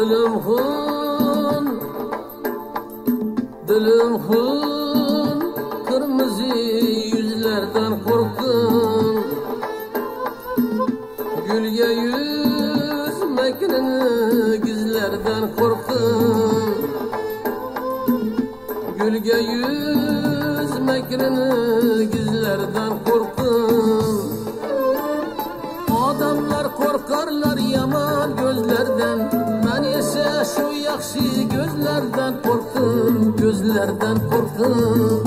Dilim hun, dilim hun, Kırmızı yüzlerden korktum. Gülge yüz mekrini gizlerden korktum. Gülge yüz mekrini gizlerden korktum. Adamlar korkarlar yaman gözlerden. Ben ise şu yakşı gözlerden korktum, gözlerden korktum.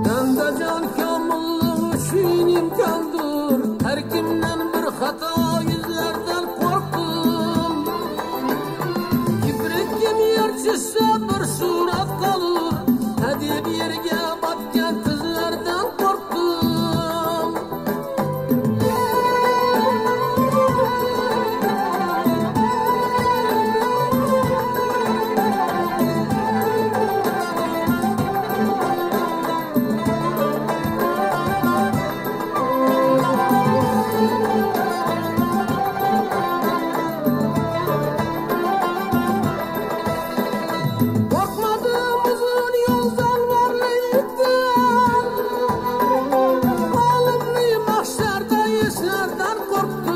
Tende can kamıllık üçün imkandır. Her kimden bir hata yüzlerden korktum. Kibrit kim yer çizse bir surat kalır. Hadi bir yerge batken tizlerden korktum. Korkmadım uzun yoldan varlıktan. Alımlı mahşerde işlerden korktum.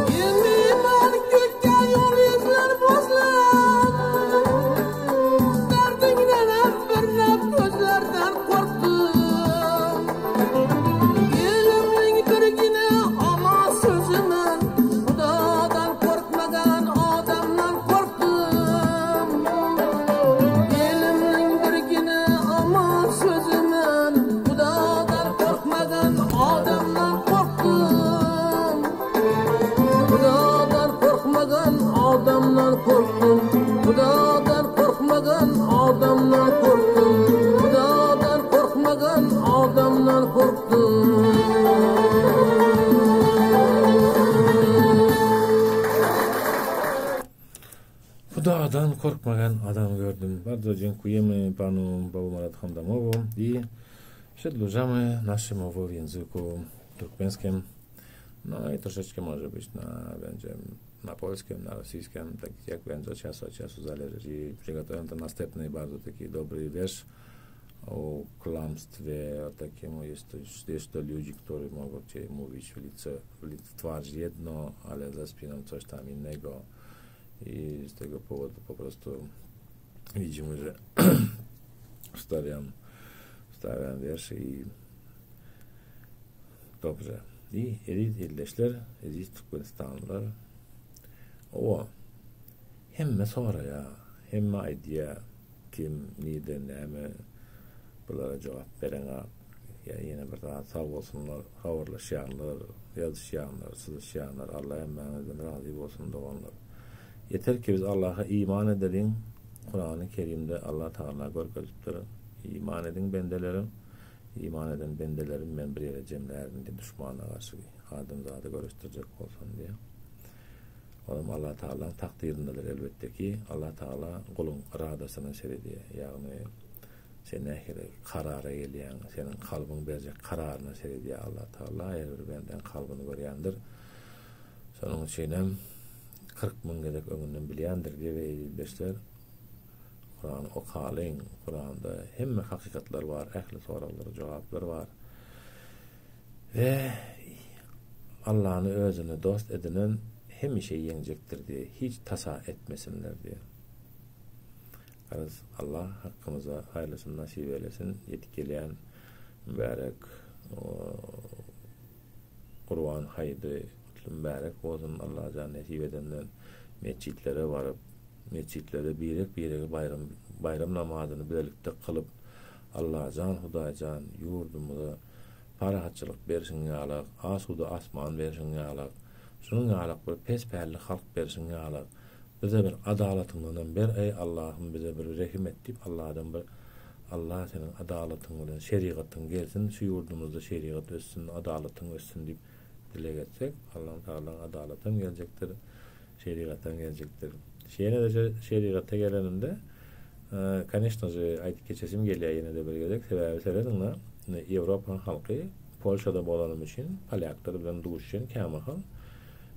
İlmi iman gökte yol izler bozlar. Derdinden hep bir nef gözlerden korktum. Elimnin birgine ama sözümün Xudadan korkmagan adamdan korktum. Elimnin birgine ama sözümün Xudadan korkmagan adamdan korktum. Xudodan korkmagan odamdan korktum. Xudodan korkmagan odamdan korktum. Xudodan korkmagan odamdan korktum. Xudadan korkmagan adam gördüm. Bardzo dziękujemy panu Babumarat Hamdamowu i przedłużamy nasze mowy w języku turkmeńskim. No i troszeczkę może być na, będzie na polskim, na rosyjskim, tak jak będzie od czasu od czasu zależeć. I przygotowałem to następny bardzo taki dobry wiersz o kłamstwie, o takiemu jest to, jest to ludzi, którzy mogą ci mówić w lice, w lice w twarz jedno, ale za spiną coś tam innego. I z tego powodu po prostu widzimy, że wstawiam, wstawiam wiersz i dobrze. I eziz ildeşler, eziz Türkmenistanlylar, owa, hemme soraýar, hemme aýdýar, kim, nirde, näme, bulara jogap bereňok. Ýa ýene bir zat, sag bolsunlar, habarlaşýanlar, ýazyşýanlar, syzyşýanlar, Allah hemmäňizden razy bolsun doganlar. Yeter ki biz Allaha iman edeliň, Kurany Kerimde Allah Tagala görkezipdir, iman ediň bendelerim, iman eden bendelerim men bir ýere jemlärin diýip duşmana garşy adamzady göreşdirjek bolsam diýip. Olam Allah Tagalaň takdyryndadyr elbetde ki, Allah Tagala guluň yradasyna seredýär, ýagny sen nähili karara gelýäň, seniň kalbyň berjek kararyna seredýär Allah Tagala, her bir bendäň kalbyny görýändir. Şonuň üçinem 40 müň gezek öňünden bilýändir diýip eziz Kurany okalyň, Kuranda hemme hakykatlar bar, ähli soraglara jogaplar bar. We Allany özüne dost edinen hemişe ýeňjekdir diýip, hiç tasa etmesinler diýip. Garaz Allah hakkymyza haýyrlysyny nasyp eylesin ýetip gelýän mübärek Gurban haýydy gutly mübärek bolsun Allajan nesip edenden metjitlere baryp metjitlerde birek biregi baýram baýram namazyny bilelikde kylyp Allajan Hudaýjan ýurdumyza parahatçylyk berşiň ýalak asuda asman berşiň ýalak şunuň ýalak bir pes pälli halk berşiň ýalak Bize bir adalatyňdanam ber eý Allahym bize bir rehim et diýip Allahdan bir Allah seniň adalatyň bilen şerigatyň gelsin şu ýurdumyzda şerigat össün adalatyň össün diýip dileg etsek Allahu Tagalaň adalatam geljekdir şerigatam geljekdir. Şeýle-de şerigata gelenimde koneşno že aýdyp geçesim gelýär ýene-de bir gezek sebäbi serediň-de Ýewropaň halky Polşada bolanym üçin polýaklar bilen duşýan kämahal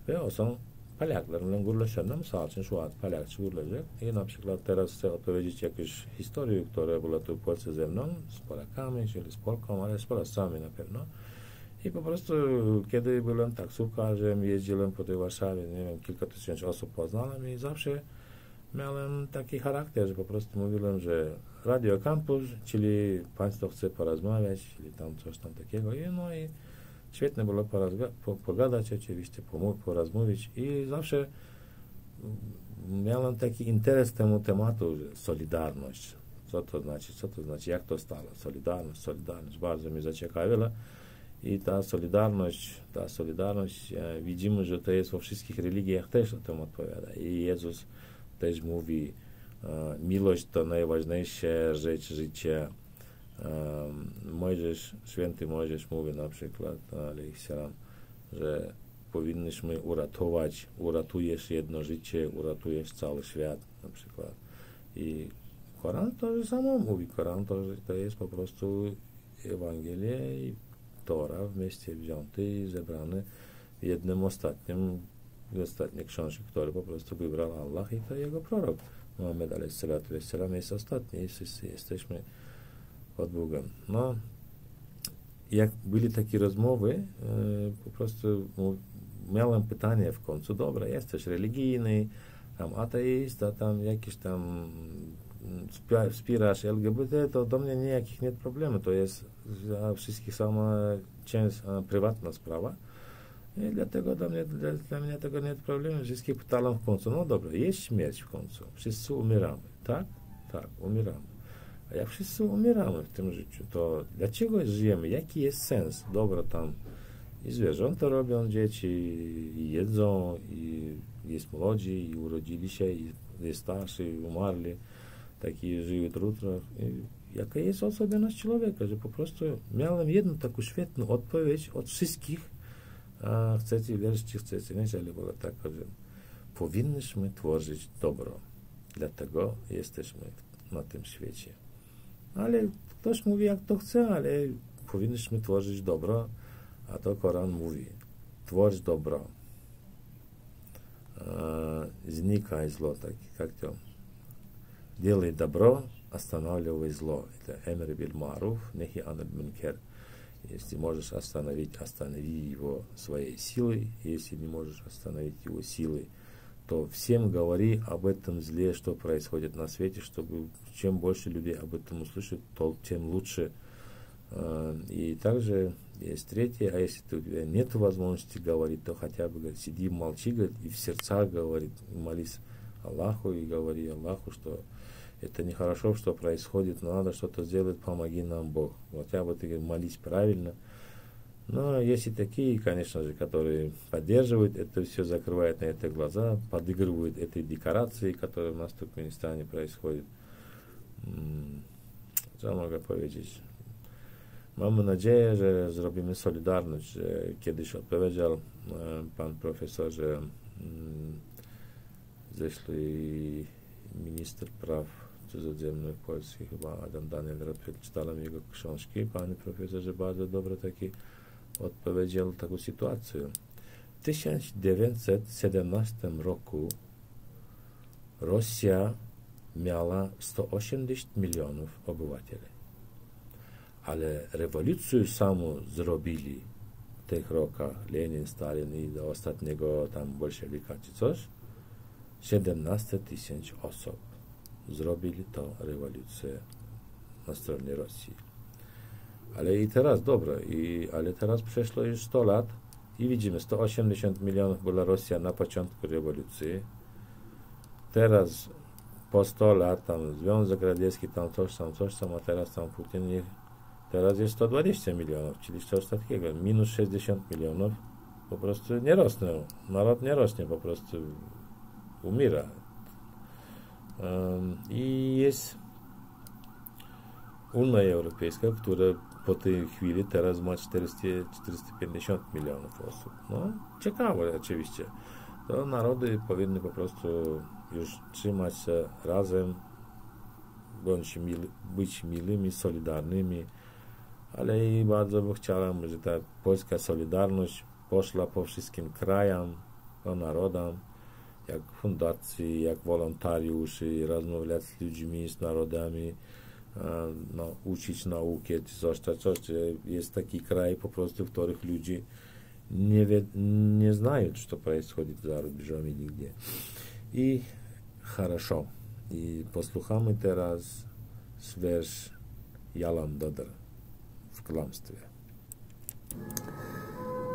we osoň Polýaklar bilen gürleşende, mysal üçin, şu wagt polýakça gürlejek, i na przykład teraz chcę opowiedzieć jakąś historię, która była tu w Polsce ze mną, z Polakami, czyli z Polką, ale z Polakami na pewno. I po prostu kiedy byłem taksówkarzem, jeździłem po tej Warszawie, nie wiem, kilka tysięcy osób poznałem i zawsze miałem taki charakter, że po prostu mówiłem, że Radio Campus, czyli państwo chce porozmawiać, czyli tam coś tam takiego. I no i Świetne było po, pogadać oczywiście, porozmawiać i zawsze miałem taki interes temu tematu, że solidarność. Co to znaczy, co to znaczy, jak to stało? Solidarność, solidarność bardzo mnie zaciekawiła. I ta solidarność, ta solidarność, e, widzimy, że to jest we wszystkich religiach też o tym odpowiada. I Jezus też mówi, e, miłość to najważniejsza rzecz życia. Mojżesz, święty Mojżesz mówi na przykład, alejhissalam, że powinniśmy uratować, uratujesz jedno życie, uratujesz cały świat na przykład. I Koran to samo mówi. Koran to, to jest po prostu Ewangelia i Tora wmieście wzięty i zebrany w jednym ostatnim, ostatniej książki, który po prostu wybrał Allah i to jego prorok. Muhammed alejhissalatu vesselam jest ostatni i wszyscy jesteśmy pod Bogiem. No, jak byli takie rozmowy, e, po prostu miałem pytanie w końcu, dobra, jesteś religijny, tam ateista, tam jakiś tam mm, wspierasz LGBT, to do mnie nijakich nie problemu, to jest dla wszystkich sama część, prywatna sprawa. I dlatego dla mnie, dla, dla mnie tego nie jest problemu. Wszystkich pytałem w końcu, no dobra, jest śmierć w końcu, wszyscy umieramy, tak? Tak, umieramy. A jak wszyscy umieramy w tym życiu, to dlaczego żyjemy? Jaki jest sens? Dobra, tam i zwierzęta robią dzieci, i jedzą, i jest młodzi, i urodzili się, i jest starsi, i umarli, taki żyją trudno. Jaka jest osobowość człowieka, że po prostu miałem jedną taką świetną odpowiedź od wszystkich, a chcecie wierzyć, czy chcecie nie, ale była taka, że powinniśmy tworzyć dobro. Dlatego jesteśmy na tym świecie. Ale ktoś mówi, jak to chce, ale powinniśmy tworzyć dobro, a to Koran mówi. Tworz dobro. Znikaj zło, tak jak to. Делай добро, останавливай зло. Это эмр биль маруф, нехи аниль мункер. Если можешь остановить, останови его своей силой. Если не можешь остановить его силой, то всем говори об этом зле, что происходит на свете, чтобы чем больше людей об этом услышат, то тем лучше. Э, и также есть третье, а если ты, у тебя нет возможности говорить, то хотя бы говорит, сиди, молчи, говорит, и в сердцах говорит, молись Аллаху и говори Аллаху, что это нехорошо, что происходит, но надо что-то сделать, помоги нам Бог. Хотя бы ты говорит, молись правильно. Но есть и такие, конечно же, которые поддерживают это все, закрывают на это глаза, подыгрывают этой декорации, которая у нас в Туркменистане происходит. Co mogę powiedzieć? Mamy nadzieję, że zrobimy solidarność, że kiedyś odpowiedział e, pan profesor, że mm, zeszły minister praw cudzoziemnych Polski, chyba Adam Daniel Redfield, czytałem jego książki, panie profesorze, bardzo dobre taki odpowiedział taką sytuację. W 1917 roku Rosja miała 180 milionów obywateli. Ale rewolucję samą zrobili w tych rokach Lenin, Stalin i do ostatniego tam bolszewika czy coś 17 tysięcy osób. Zrobili tą rewolucję na stronie Rosji. Ale i teraz, dobra, i, ale teraz przeszło już 100 lat i widzimy, 180 milionów była Rosja na początku rewolucji. Teraz po 100 lat tam Związek Radziecki, tam coś tam, coś tam, a teraz tam Putin, nie, teraz jest 120 milionów, czyli coś takiego, minus 60 milionów po prostu nie rosną. Naród nie rośnie, po prostu umiera. I jest Unia Europejska, która po tej chwili teraz ma 400, 450 milionów osób. No, ciekawe oczywiście. To narody powinny po prostu już trzymać się razem, bądź mil, być miłymi, solidarnymi, ale i bardzo by chciałem, że ta polska solidarność poszła po wszystkim krajom, po narodom, jak fundacji, jak wolontariuszy, rozmawiać z ludźmi, z narodami, no, uczyć naukę, czy coś, coś, coś. Jest taki kraj po prostu, w których ludzie nie, wie, nie znają, co происходит za rubieżami nigdzie. I хорошо. I posłuchamy teraz wiersz Yalandadır w kłamstwie.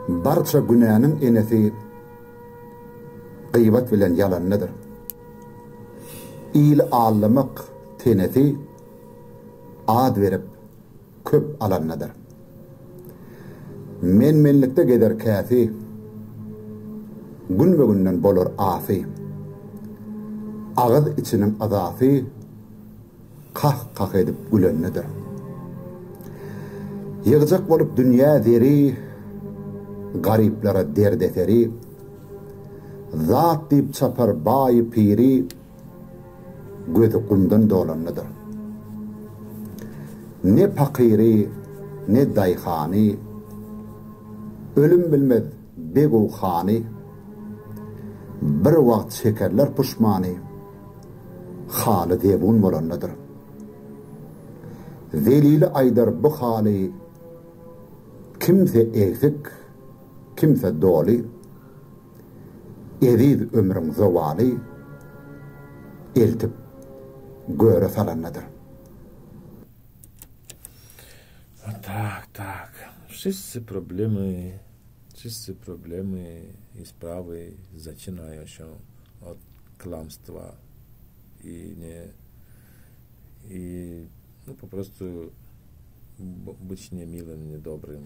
Barça günäniň enesi gyýbat bilen ýalandadyr. Ili aldamak tenesi az berip, köp alandadyr. Men-menlikde gezer käsi, günbe-günden bolar asy. Agyz içiniň yzasy kah-kah edip gülendedir. Ýygjak bolup dünýä zeri, garyplara derdeseri, zat diýip çapar baýy-piri, gözi gumdan dolandyr. Ne pakyry, ne daýhany, ölüm bilmez beg-u hany, bir wagt çekerler puşmany, haly zebun bolandadyr. Zelili aýdar bu haly, Kimse egsik, kimse doly, Eziz ömrüň zowaly, Eltip göre salandadyr. No tak, tak. Wszyscy problemy, wszyscy problemy i sprawy zaczynają się od kłamstwa i nie, i no po prostu być niemiłym, niedobrym,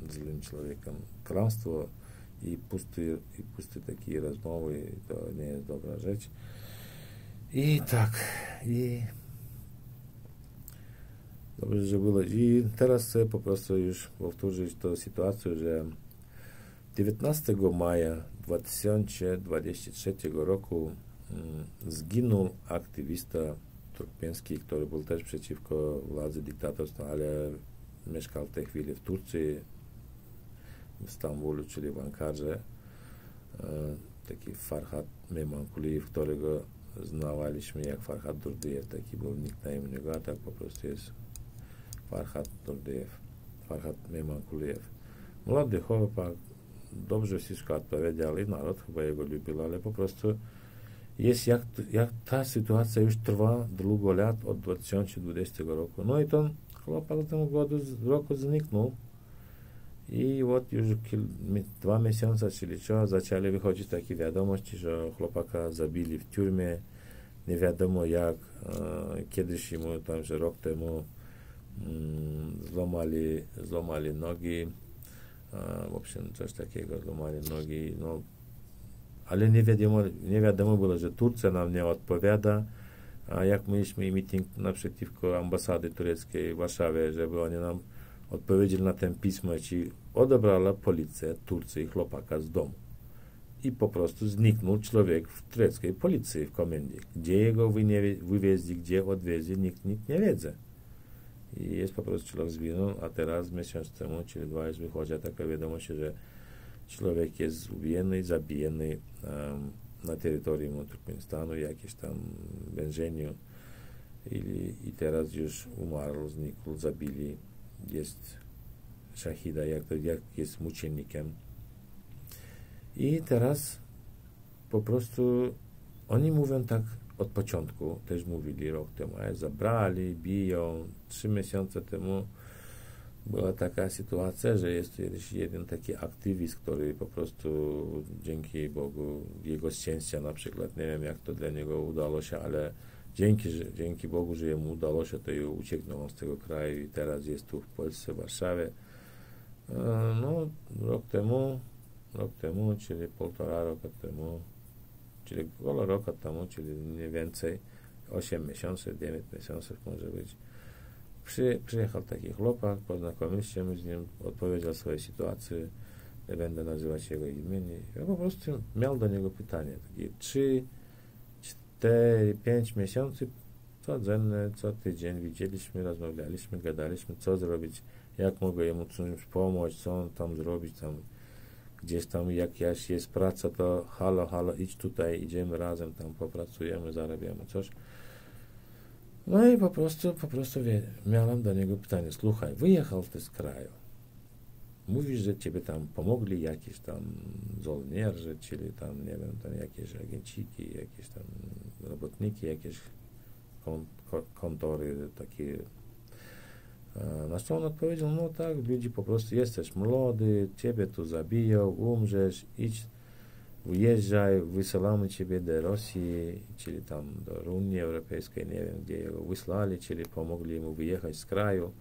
złym człowiekiem. Kłamstwo i puste, i puste takie rozmowy to nie jest dobra rzecz. I tak, i dobrze, że było. I teraz chcę po prostu już powtórzyć tę sytuację, że 19 maja 2023 roku zginął aktywista turkmeński, który był też przeciwko władzy dyktatorstwa, ale mieszkał w tej chwili w Turcji, w Stambulu, czyli w Ankarze. Taki Farhad Mehmankulijew, którego znawaliśmy jak Farhad Durdyjew, taki był nickname u niego, a tak po prostu jest Farhad Durdyjew, Farhad Mehmankulijew. Młody chłopak, dobrze wszystko odpowiedział i naród chyba jego lubił, ale po prostu jest jak, jak ta sytuacja już trwa długo lat, od 2020 roku. No i ten chłopak w tym roku zniknął. I od już 2 miesiące, czyli co, zaczęli wychodzić takie wiadomości, że chłopaka zabili w tiurmie. Nie wiadomo jak, kiedyś mu tam, że rok temu złamali nogi, w общем, coś takiego, złamali nogi, no, ale nie wiadomo było, że Turcja nam nie odpowiada, a jak mieliśmy miting naprzeciwko ambasady tureckiej w Warszawie, żeby oni nam odpowiedzieli na ten pismo, ci odebrała policja Turcji chłopaka z domu. I po prostu zniknął człowiek w tureckiej policji w komendzie. Gdzie jego wywieźli, gdzie odwieźli, nikt nie wie. I jest po prostu człowiek zginął, a teraz miesiąc temu, czyli 2 już wychodzi taka wiadomość, że człowiek jest ubijany, zabijany, na terytorium Turkmenistanu, jakieś tam więzieniu. I teraz już umarł, znikł, zabili. Jest szachida, jak jest muczennikiem. I teraz po prostu oni mówią tak Od początku też mówili rok temu, ale zabrali, biją. 3 miesiące temu była taka sytuacja, że jest jeden taki aktywist, który po prostu dzięki Bogu, jego szczęścia na przykład, nie wiem jak to dla niego udało się, ale dzięki Bogu, że jemu udało się, to i ucieknął on z tego kraju i teraz jest tu w Polsce, w Warszawie. No, rok temu, rok temu, czyli półtora roku temu, czyli około roku temu, czyli mniej więcej 8 miesięcy, 9 miesięcy może być, przyjechał taki chłopak, poznajomiliśmy się z nim, odpowiedział swojej sytuacji, nie będę nazywać jego imienia. Ja po prostu miał do niego pytanie, takie 3, 4, 5 miesięcy, codziennie, co tydzień widzieliśmy, rozmawialiśmy, gadaliśmy, co zrobić, jak mogę jemu czymś pomóc, co on tam zrobić, tam gdzieś tam jakaś jest praca, to halo, halo, idź tutaj, idziemy razem, tam popracujemy, zarabiamy coś. No i po prostu miałem do niego pytanie, słuchaj, wyjechał ty z kraju, mówisz, że ciebie tam pomogli jakieś tam żołnierze, czyli tam, nie wiem, tam jakieś agenciki, jakieś tam robotniki, jakieś kontory takie. Na co on odpowiedział, no tak, ludzie po prostu, jesteś młody, ciebie tu zabiją, umrzesz, idź, wyjeżdżaj, wysyłamy ciebie do Rosji, czyli tam do Unii Europejskiej, nie wiem, gdzie jego wysłali, czyli pomogli mu wyjechać z kraju,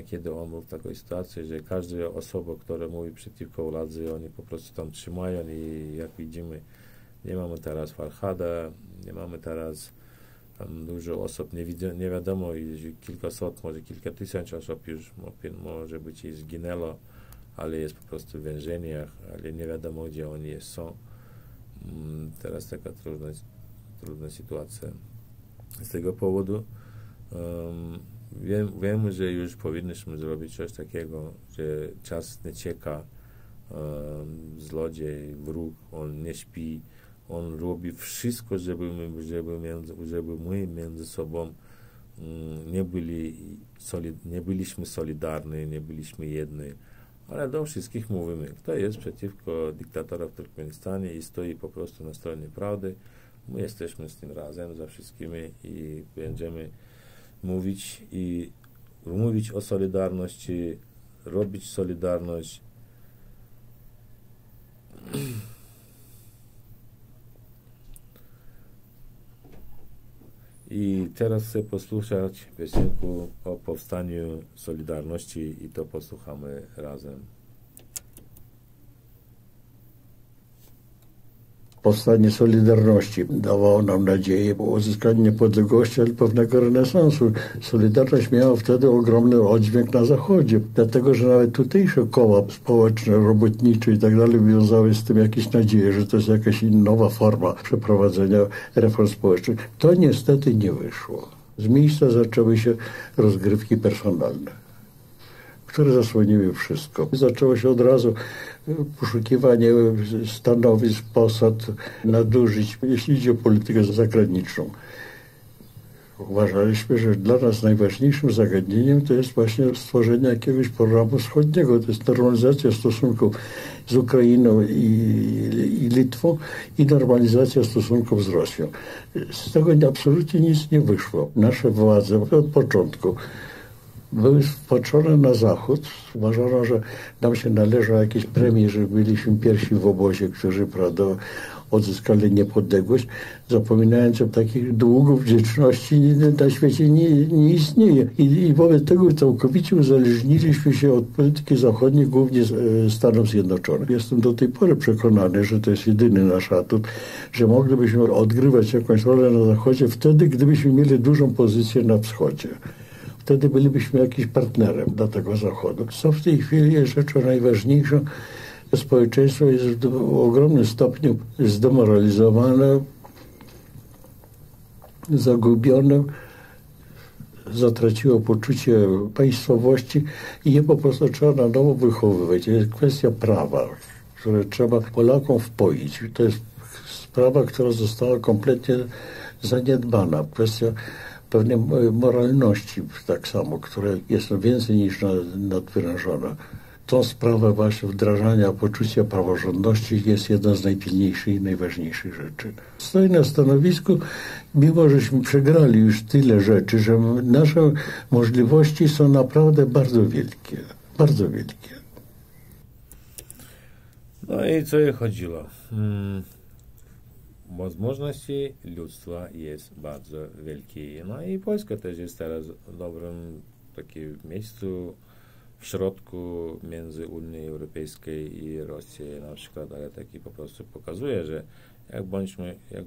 kiedy on był w takiej sytuacji, że każda osoba, która mówi przeciwko władzy, oni po prostu tam trzymają i jak widzimy, nie mamy teraz Farhada, nie mamy teraz tam dużo osób, nie widzę, nie wiadomo, kilkaset, może kilka tysięcy osób już może być i zginęło, ale jest po prostu w więzieniach, ale nie wiadomo, gdzie oni jest, są. Teraz taka trudna sytuacja. Z tego powodu, wiemy, że już powinniśmy zrobić coś takiego, że czas nie czeka, złodziej, wróg, on nie śpi, on robi wszystko, żeby my między sobą, nie byliśmy solidarni, nie byliśmy jedni. Ale do wszystkich mówimy, kto jest przeciwko dyktatora w Turkmenistanie i stoi po prostu na stronie prawdy, my jesteśmy z tym razem, za wszystkimi i będziemy mówić i mówić o solidarności, robić solidarność. I teraz chcę posłuchać piosenku o powstaniu Solidarności i to posłuchamy razem. Powstanie Solidarności dawało nam nadzieję o uzyskaniu niepodległości, ale pewnego renesansu. Solidarność miała wtedy ogromny oddźwięk na Zachodzie, dlatego że nawet tutejsze koła społeczne, robotnicze i tak dalej wiązały z tym jakieś nadzieje, że to jest jakaś nowa forma przeprowadzenia reform społecznych. To niestety nie wyszło. Z miejsca zaczęły się rozgrywki personalne, które zasłoniły wszystko. Zaczęło się od razu poszukiwanie stanowisk, posad, nadużyć, jeśli idzie o politykę zagraniczną. Uważaliśmy, że dla nas najważniejszym zagadnieniem to jest właśnie stworzenie jakiegoś programu wschodniego, to jest normalizacja stosunków z Ukrainą i Litwą i normalizacja stosunków z Rosją. Z tego absolutnie nic nie wyszło. Nasze władze od początku były wpatrzone na Zachód. Uważano, że nam się należą jakieś premie, że byliśmy pierwsi w obozie, którzy, prawda, odzyskali niepodległość, zapominając o takich długów wdzięczności na świecie nie istnieje. I wobec tego całkowicie uzależniliśmy się od polityki zachodniej, głównie Stanów Zjednoczonych. Jestem do tej pory przekonany, że to jest jedyny nasz atut, że moglibyśmy odgrywać jakąś rolę na Zachodzie wtedy, gdybyśmy mieli dużą pozycję na Wschodzie. Wtedy bylibyśmy jakimś partnerem dla tego Zachodu. Co w tej chwili jest rzeczą najważniejszą, społeczeństwo jest w ogromnym stopniu zdemoralizowane, zagubione, zatraciło poczucie państwowości i je po prostu trzeba na nowo wychowywać. To jest kwestia prawa, które trzeba Polakom wpoić. To jest sprawa, która została kompletnie zaniedbana. Kwestia pewnej moralności tak samo, która jest więcej niż nadwyrężona. To sprawa właśnie wdrażania poczucia praworządności jest jedna z najpilniejszych i najważniejszych rzeczy. Stoję na stanowisku, mimo żeśmy przegrali już tyle rzeczy, że nasze możliwości są naprawdę bardzo wielkie. Bardzo wielkie. No i co jej chodziło? Możliwości ludztwa jest bardzo wielkie. No i Polska też jest teraz w dobrym takim miejscu, w środku między Unią Europejskiej i Rosją na przykład, ale taki po prostu pokazuje, że jak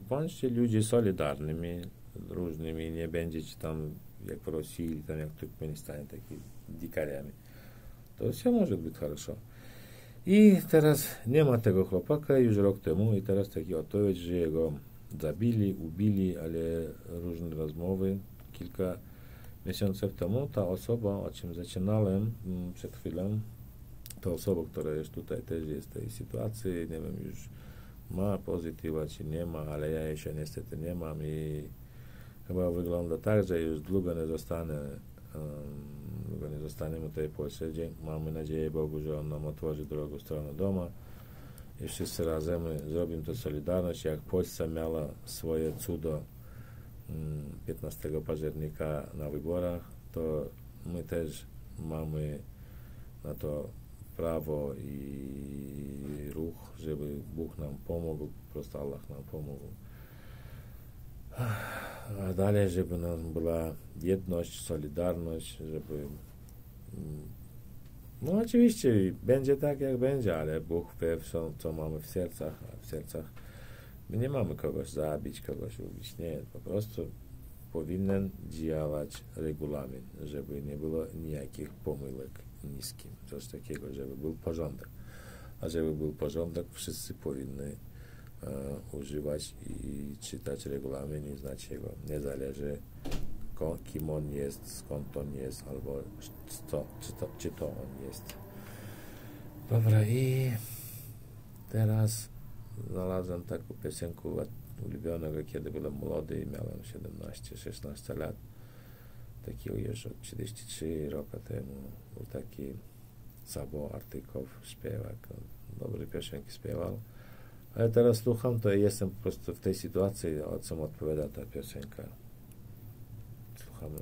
bądźcie ludzie solidarnymi, różnymi, nie będziecie tam jak w Rosji, ili tam jak w Turkmenistanie, taki dikariami, to все może być хорошо. I teraz nie ma tego chłopaka już rok temu i teraz taki odpowiedź, że jego zabili, ubili, ale różne rozmowy kilka miesięcy temu ta osoba, o czym zaczynałem przed chwilą, ta osoba, która już tutaj też jest w tej sytuacji, nie wiem, już ma pozytywa czy nie ma, ale ja jeszcze niestety nie mam i chyba wygląda tak, że już długo nie zostanę, długo nie zostaniemy tutaj w Polsce. Mamy nadzieję Bogu, że On nam otworzy drogę w stronę doma i wszyscy razem zrobimy tę solidarność, jak Polska miała swoje cudo 15 października na wyborach, to my też mamy na to prawo i ruch, żeby Bóg nam pomógł, po prostu Allah nam pomógł. A dalej, żeby nam była jedność, solidarność, żeby... No oczywiście będzie tak, jak będzie, ale Bóg wie, co mamy w sercach, a w sercach my nie mamy kogoś zabić, kogoś ubić, nie, po prostu powinien działać regulamin, żeby nie było nijakich pomyłek ni z kim, coś takiego, żeby był porządek. A żeby był porządek, wszyscy powinny używać i czytać regulamin i znać jego. Nie zależy kim on jest, skąd on jest, albo czy to on jest. Dobra, i teraz znalazłem taką piosenkę ulubionego, kiedy byłem młody i miałem 17-16 lat. Taki już od 33 roku temu był taki Sabo Artykow, śpiewak. Dobre piosenki śpiewał. Ale teraz słucham, to jestem po prostu w tej sytuacji, o czym odpowiada ta piosenka. Słuchamy.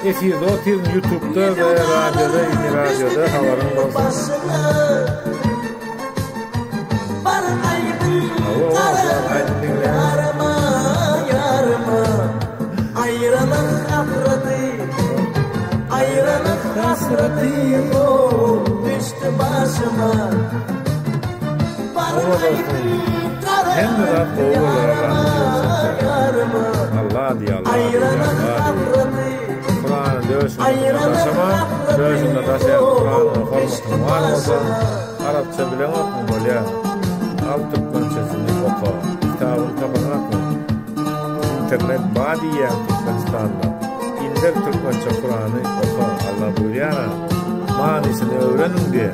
Efirde otyryn YouTube'da we radioda, indi radioda habaryň bolsun. Hawa, aýdym diňleýäňiz. Hawa dostum. Hemme zat gowy bolar Allah'ın izniyle. Allah diýe, Allah diýe, Allah diýe. Kur'an'ın döşüne Döşüňe daşama, döşüňde daşaýan Kuranyňa hormatyň bar bolsa, arapça bileňokmy bolýa, al türkmençesini oka, kitabyny tapaňakmy? Internet ba diýýäň Türkmenistanda, indir türkmençe Kurany oka, Alla buýurýara, manysyny öwreniň diýe,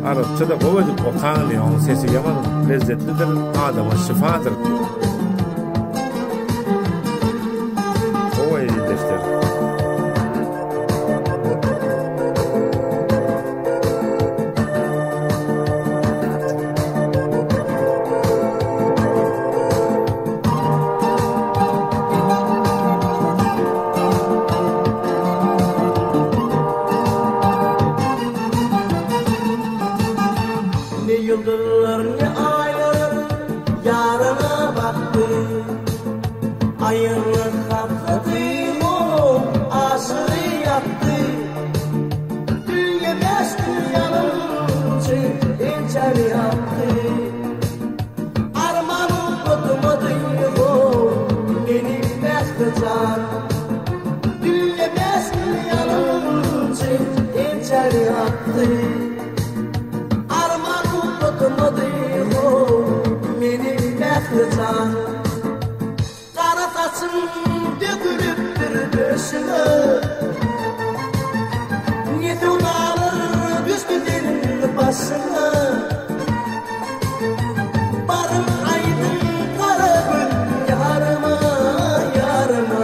arapça-da gowy edip okaň diýe, oň sesi ýaman lezzetlidir, adama şyfadyr diýe. Gowy ildeşler. Ne ýyldyzlar ne aýlar ýaryna bakdy Aýyrlyk hasraty onuň aşygy ýakdy Düýe bäş gün ýalynçy ençäni atdy Arman unutmady ho meni Mährijan Düýe bäş gün ýalynçy ençäni atdy Arman unutmady ho meni Mährijan. Gara saçym dökülipdir döşüňe. Ne söwdalar düşdi seniň başyňa. Baryň aýdyň gara göz ýaryma, ýaryma.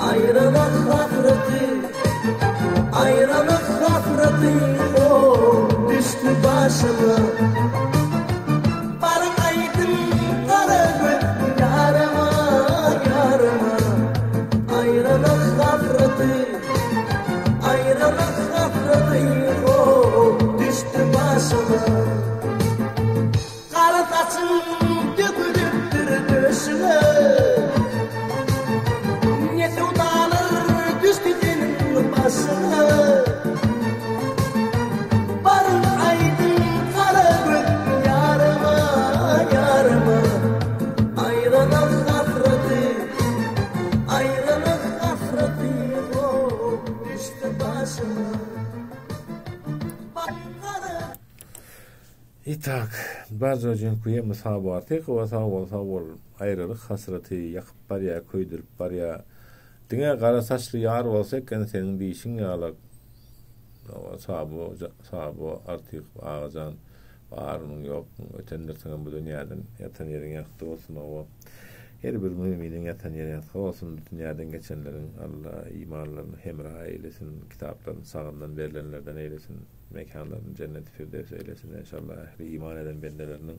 Aýralyk hasraty. Aýralyk hasraty ho düşdi başyma. Baryň aýdyň gara göz ýaryma, ýaryma. Aýralyk hasraty, aýralyk hasraty ho düşdi başyma. Gara saçyň dökülipdir döşüňe. Ne söwdalar düşdi seniň başyňa. Baryň aýdyň gara göz ýaryma, ýaryma. Aýralyk hasraty, aýralyk hasraty ho düşdi başyma. I tak, bardzo dziękujemy Sabo Artykowa, sag bol, sag bol. Aýralyk hasraty ýakyp barýa, köýdürip barýa. Diňe gara saçly ýar bolsa eken seniň diýşiň ýalak. Hawa, Sabo, Sabo Artykow agajan, barmyň, ýokmuň, ötendirsiňem bu dünýäden, ýatan ýeriň ýagty bolsun, hawa. Her bir müminiň ýatan ýeri ýagty bolsun, bu dünýäden geçenleriň Alla imanlaryny hemra eýlesin, kitaplaryny sagyndan berlenlerden eýlesin. Mekanlaryny jenneti firdevs eýlesin enşallah ähli iman eden bendeleriniň.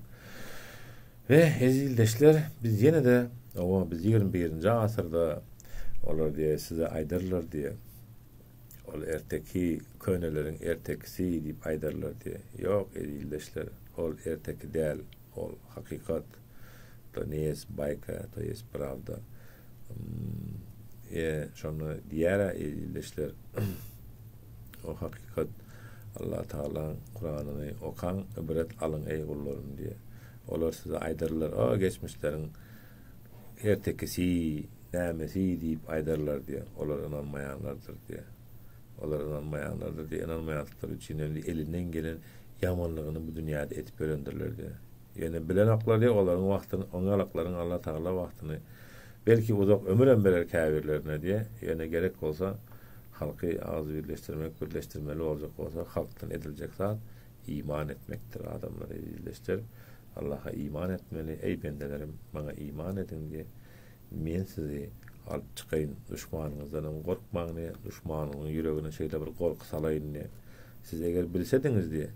We eziz ildeşler biz ýene-de owa biz 21-nji asyrda olar diýe size aýdarlar diýe ol erteki köneleriň ertekisi diýip aýdarlar diýe. Ýok eziz ildeşler ol erteki däl ol hakykat. To ne ýes baýka to ýes prawda. E şony diýär-ä eziz ildeşler. O hakykat Allah Tagalaň Kuranyny okaň, ibret alyň eý gullarym diýe. Olar size aýdarlar, o geçmişleriň ertekisi, nämesi diýip aýdarlar diýe. Olar ynanmaýanlardyr diýe. Olar ynanmaýanlardyr diýe. Ynanmaýandyklary üçin hem elinden gelen ýamanlygyny bu dünýäde edip ýörendirler diýe. Ýöne bilenoklar diýe olaryň wagtyny, oňalaklaryň Allah Tagala wagtyny belki uzak ömürem berer käbirlerine diýe. Ýöne gerek bolsa Halky agzybirleşdirmek, birleşdirmeli boljak bolsa, halkdan ediljek zat iman etmekdir. Adamlar ezizleşdir. Allaha iman etmeli. Eý bendelerim, maňa iman ediň diýe. Men sizi alyp çykaýyn. Duşmanyňyzdanam gorkmaň diýe. Duşmanyňyzyň ýüregine şeýle bir gorky salaýyn diýe. Siz eger bilsediňiz diýe,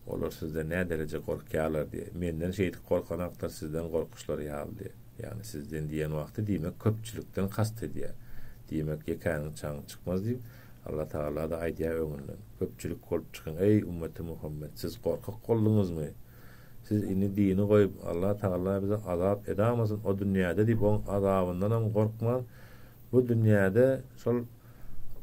olar sizden nädereje gorkýarlar diýe. Menden şeýdip gorkanaklar sizden gorkuşlary ýaly diýe. Ýagny sizden diýen wagty diýmek köpçülikden kast edýär. Diýmek ýekäniň çaňy çykmaz diýip, Allah Tagala-da aýdýar öňünden. Köpçülik bolup çykyň, eý, ümmeti Muhammet, siz gorkak bolduňyzmy? Siz indi dini goýup, Allah Tagala bize azap edamasyn o dünýäde diýip oň azabyndanam gorkman, bu dünýäde şol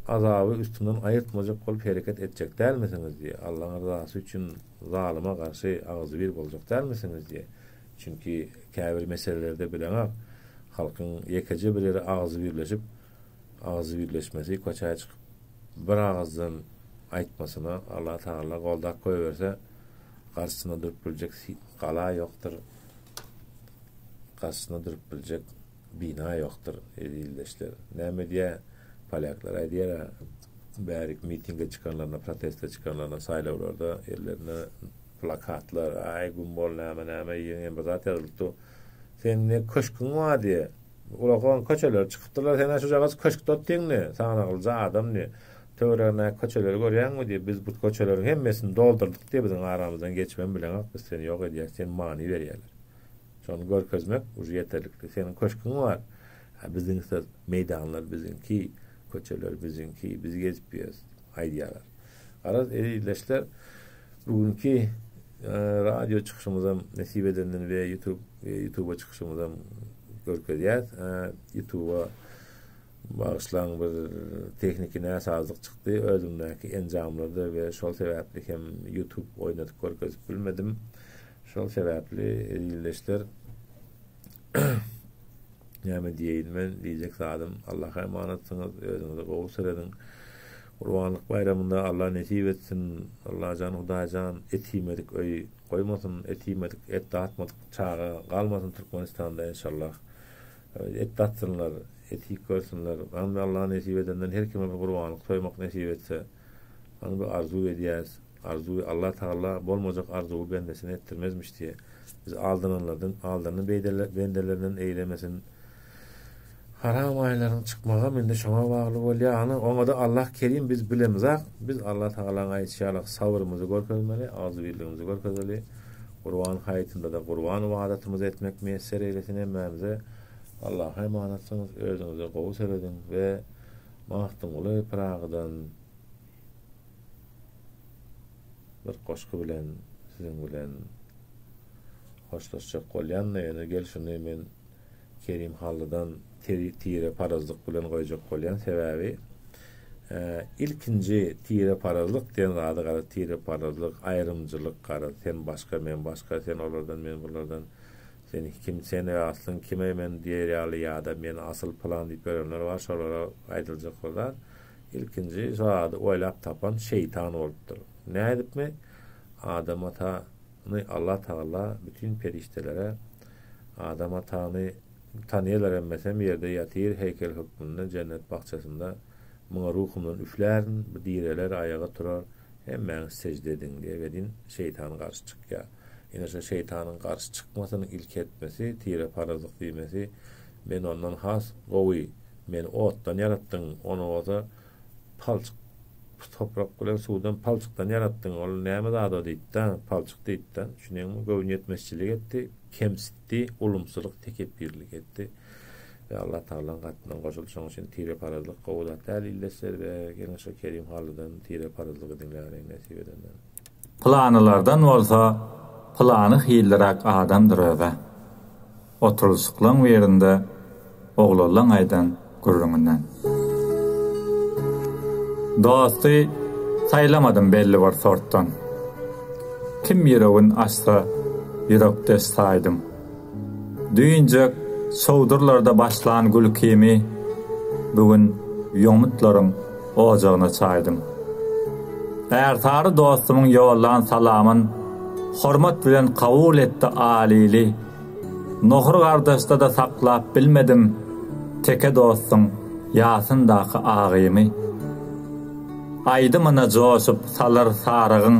azaby üstüňden aýyrtmajak bolup hereket etjek dälmisiňiz diýýär. Allaň yrzasy üçin zalyma garşy agzybir boljak dälmisiňiz diýýär. Çünki käbir meselelerde bileňok, halkyň ýekeje bir ýere agzybirleşip, agzybirleşmesi köçä çykyp. bir agyzdan aýtmasyna Allah Tagala goldap goýberse garşysyna durup biljek gala ýokdur. Garşysyna durup biljek bina ýokdur eziz ildeşler. Näme diýýär polýaklar aýdýar bärik mitinge çykanlaryna proteste çykanlaryna saýlawlarda ellerine plakatlar aý güm bol näme näme ýeňen bir zat ýazylypdy. Sen ne köşküň bar diýe. Ulakan köçeler çykypdyrlar sen şujagaz köşkde otdyň diýe. Sanaglyja adam diýe. Töweregindäki köçeleri görýäňmi diýe. Biz bu köçeleriň hemmesini doldurdyk diýe biziň aramyzdan geçibem bileňok biz seni ýok edýäs diýen many berýärler. Şony görkezmek uje ýeterlikli. Seniň köşküň bar. A biziňse meýdanlar biziňki, köçeler biziňki, biz gezip ýörüs diýip aýdýarlar. Garaz, ezizleşler, bu günki radio çykyşymyzam nesip edenden we YouTube YouTube'a çykyşymyzam görkezýäs. YouTube'a bagyşlaň bir tehniki näsazlyk çykdy özümdäki enjamlarda we şol sebäpli hem YouTube oýnadyp görkezip bilmedim. Şol sebäpli ildeşler näme diýeýin men diýjek zadym Allaha emanatsyňyz özüňize gowy serediň. Gurbanlyk baýramynda Allah nesip etsin. Allajan Hudaýjan et iýmedik öý goýmasyn, et iýmedik, et datmadyk çaga galmasyn Türkmenistanda enşallah. Et datsynlar, et iýip görsünler. Hany Allah nesip edenden her kime bir gurbanlyk soýmak nesip etse. Hany bir arzuw edýäs. Arzuwy Allah Tagala bolmajak arzuwy bendesine etdirmezmiş diýe. Bizi aldananlardan, aldanan bendelerinden eýlemesin. Haram aýlaryň çykmagam indi şoňa bagly bolýar. Ana, oňada Allah Kerim biz bilemizak. Biz Allah Tagalaň aýdyşy ýaly sabrymyzy görkezmeli, agzybirligimizi görkezeli. Gurban haýytynda-da gurban ybadatymyzy etmek miýesser eýlesin hemmämize. Allaha emanatsyňyz, özüňize gowy serediň we Magtymguly Pyragydan Bir goşgy bilen siziň bilen hoşlaşjak bolýan-da, ýöne gel şuny men Kerim Hallydan tireparazlyk bilen goýjak bolýan. Sebäbi ilkinji tireparazlyk diýen zady garaz tireparazlyk, aýrymçylyk garaz sen başga, men başga, sen olardan, men bulardan, sen kim, sen aslyň kime men diýer ýaly ýa-da men asyl pylan diýip ýörenler bar, şolara aýdyljak bir zat. Ilkinji şu zady oýlap tapan şeýtan bolupdyr. Nädipmi? Adam atany Allah Tagala bütin perişdelere Adam atany tanyýarlar hemmesem ýerde ýatyr heýkel hökmünde jennet bakjasynda muňa ruhumdan üflärin bu direler aýaga turar hemmäňiz sejde ediň diýe welin şeýtan garşy çykýar. Ine şo şeýtanyň garşy çykmasynyň ilki etmesi tireparazlyk diýmesi men ondan has gowy Meni otdan ýaratdyň, ony bolsa palçyk toprak bilen suwdan palçykdan ýaratdyň. Ol näme zat o diýdi-de, palçyk diýdi-de. Düşünýäňmi? Göwniýetmezçilik etdi, kemsitdi, ulumsylyk, tekepbirlik etdi. We Allah Tagalaň gatyndan goşuldy. Şonuň üçin tireparazlyk gowy zat däl ildeşler we geliň şo Kerim Hallydan tireparazlygy diňläliň nesip edenden. Pylanylardan bolsa pylany hilliräk adamdyr özä. Oturylyşyklaň birinde oglanlaň aýdan gürrüňinden. Dosty saýlamadym belli bir sortdan. Kim ýüregin açsa ýürekdeş saýdym. Düýnjek çowdurlarda başlan gülkimi bu gün ýomutlaryň ojagyna çaýdym. Ärsary dostumyň ýollan salamyn hormat bilen kabul etdi Alili. Nohur gardaşda-da saklap bilmedim Teke dostuň ýasyndaky agymy. Aýdymyna joşup salyr sarygyň,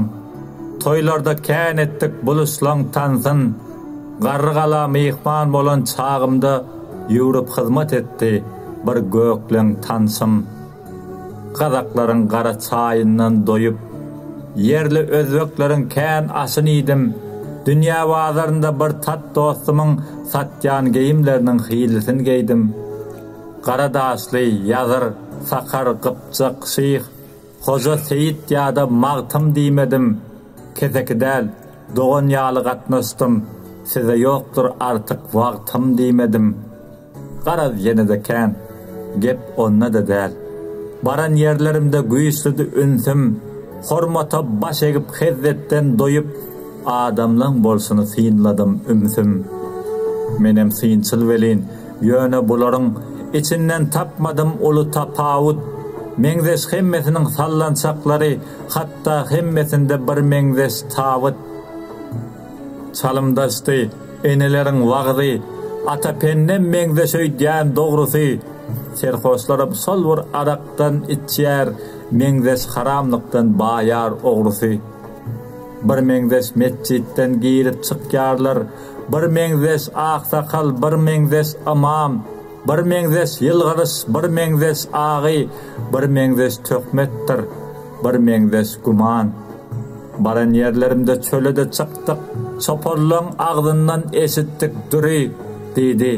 Toýlarda kän etdik buluşlaň tansyn. Garrygala myhman bolan çagymda Ýüwrüp hyzmat etdi bir gökleň tanşym. Gazaklaryň gara çaýyndan doýup, ýerli özbekleriň kän aşyn iýdim. Dünýä bazarynda bir tat dostumyň satýan geýimleriniň hilisini geýdim. Gara daşly, ýazyr, sakar, gypjak, şyh, hoja, seýit ýa-da magtym diýmedim. Keseki däl, dogan ýaly gatnaşdym. Size ýokdur artyk wagtym diýmedim. Garaz ýene-de kän, gep onda-da däl. Baran ýerlerimde güýçlüdi ünsüm, Hormata baş egip hezzetden doýup, Adamlaň bolşuny synladym ümsüm. Menem synçyl welin, ýöne bularyň Içinden tapmadym uly tapawut. Meňzeş hemmesiniň sallançaklary, hatda hemmesinde birmeňzeş tabyt. Çalymdaşdy eneleriň wagzy, Ata Pendem meňzeş öýdýän dogrusy. Serhoşlaram şol bir arakdan içýär, meňzeş haramlykdan baýar ogrusy. Birmeňzeş metjitden girip çykýarlar, birmeňzeş aksakal, birmeňzeş ymam, birmeňzeş ýylgyryş, birmeňzeş agy, birmeňzeş töhmetdir, birmeňzeş güman. Baran ýerlerimde çöle-de çykdyk, çopanlaň agzyndan eşitdik düri, diýdi.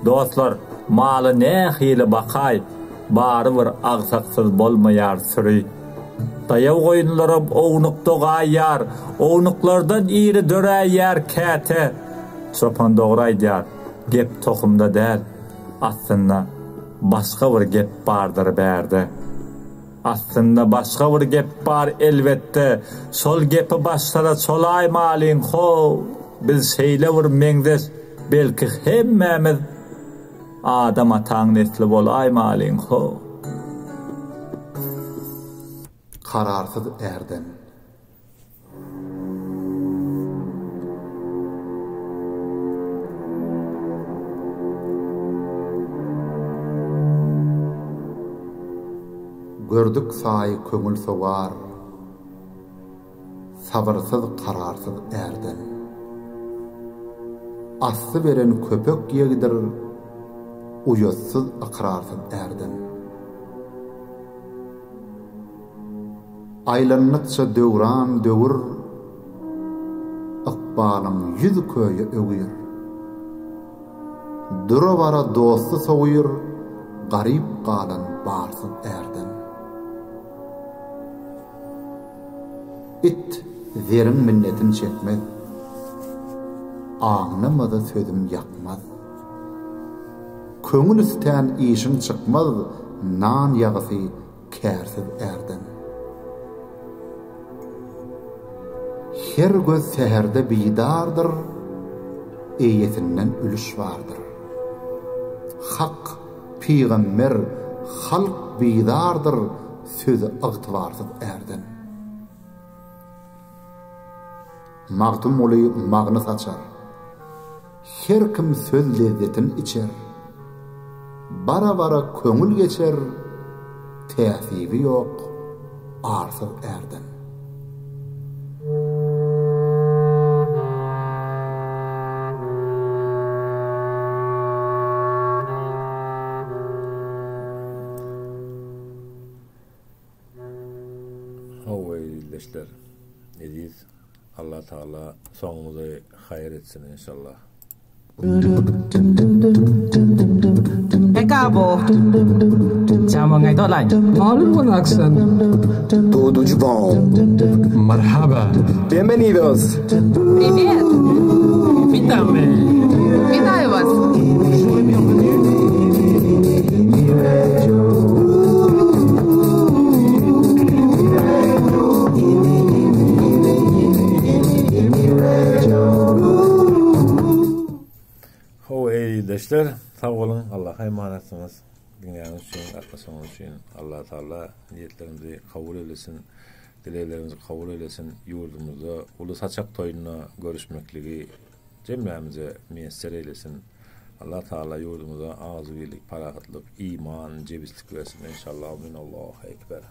Dostlar, maly nähili bakaý, barybir agsaksyz bolmaýar süri. Daýaw goýunlaram ownukda gaýýar, ownuklardan iri döräýýär käte. Çopan dogry aýdýar, gep tohumda däl, aslynda başga bir gep bardyr bärde. Aslynda başga bir gep bar elbetde, şol gepi başlara çolaýmalyň how, biz şeýle bir meňzeş, belki hemmämiz Adam ataň nesli bolaýmalyň how. Kararsyz ärden. Gördük saýy köňül sowar. Sabyrsyz kararsyz ärden. Asty beren köpek ýegdir, Uýatsyz ykrarsyz ärden. Aýlandykça döwran döwür, Ykbalyň ýüz köýe öwür. Dura-bara dosty sowur, Garyp galan barsyz ärden. It zeriň minnetin çekmez. Aňnamaza sözüm ýakmaz. Köňül istän işiň çykmaz nan ýagysy kärsiz ärden. Her göz säherde bidardyr, eýesinden ülüş bardyr. Hak, pygamber, halk bizardyr sözi ygtybarsyz ärden. Magtymguly magny saçar. Her kim söz lezzetin içer. Bara-bara köňül geçer, täsibi ýok arsyz ärden. Hawa ildeşler eziz Allah Tagala soňumyzy haýyr etsin inşallah. Pecabo. Chào mừng ngày tốt lành. All accent. Tudo de bom. Marhaba. Bienvenidos. Привет. Witamy. Вітаю вас. Hawa eý ildeşler sag boluň Allaha emanatsyňyz diňläniňiz üçin gatnaşanyňyz üçin Allah Taala niýetlerimizi kabul eylesin dileglerimizi kabul eylesin ýurdumyzda uly saçak toýunda görüşmekligi jemlämize miýesser eylesin Allah Taala ýurdumyza agzybirlik parahatlyk iman jebislik bersin enşallah amin Allahu ekber.